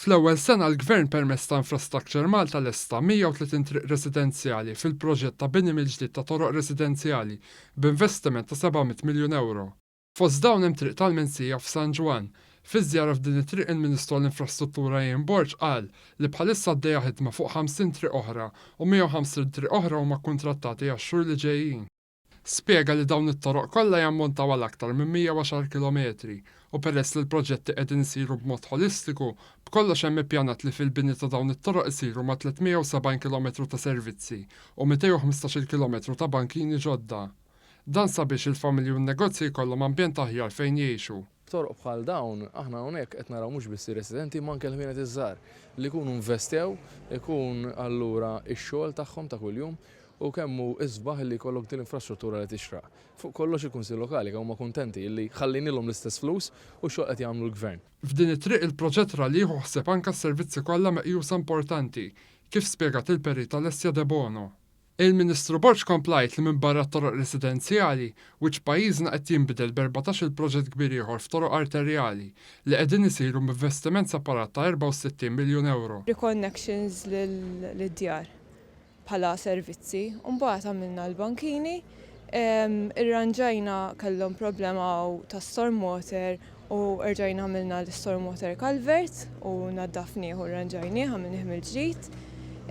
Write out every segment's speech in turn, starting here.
Fl-ewwel sena l-Gvern permezz ta' Infrastructure Malta lesta 130 triq residenzjali fil-proġett ta' bini mill-ġdid ta' toroq residenzjali b'investiment ta' 700 miljun ewro. Fost dawn hemm Triq tal-Mensija f'San Ġwann. Fi żjara f'din it-triq il-Ministru għall-Infrastruttura Ian Borg qal li bħalissa għaddejja ħidma fuq 50 triq oħra u 150 triq oħra huma kkuntrattati għax-xhur li ġejjin. Spjega li dawn it-toroq kollha jammontaw għal aktar minn 110 kilometri u peress li l-proġetti qegħdin isiru b'mod ħolistiku, b'kollox hemm ippjanat li fil-bini ta' dawn it-toroq isiru ma' 370 kilometru ta' servizzi u 215-il kilometru ta' bankini ġodda. Dan sabiex il-familji u n-negozji jkollhom ambjent aħjar fejn jgħixu. B'toroq bħal dawn, aħna hawnhekk qed naraw mhux biss ir-residenti imma anke l-ħwienet iż-żgħar li jkunu investew, ikun allura x-xogħol tagħhom ta' kuljum u kemm hu isbaħ li jkollok din l-infrastruttura li tixraq. Fuq kollox il-Kunsill Lokali kemm huma kuntenti li ħallejnielhom l-istess flus u x-xogħol qed jagħmlu l-Gvern. F'din it-triq il-proġett ra li jieħu ħsieb anke s-servizzi kollha meqjusa importanti, kif spjegat il-Perit Alessia Debono. Il-Ministru Borg kompla jgħid li minbarra t-toroq residenzjali, wiċċ pajjiżna qed jinbidel b'erbatax-il proġett kbir ieħor f'toroq arterjali, li qegħdin isiru b'investiment separat ta' 64 miljun ewro. Reconnections lid-djar bħala servizzi. U mbagħad għamilna l-bankini, irranġajna kellhom problema ta' storm water u erġajna għamilna l-storm water culvert u naddafnieh u rranġajnieh għamilnieh mill-ġdid.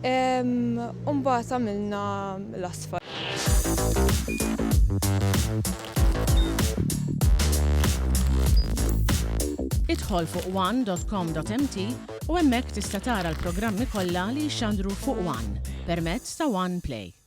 U mbagħad għamilna l-asfalt. Idħol fuq one.com.mt u hemmhekk tista' tara l-programmi kollha li jixxandru fuq One permezz ta' One Play.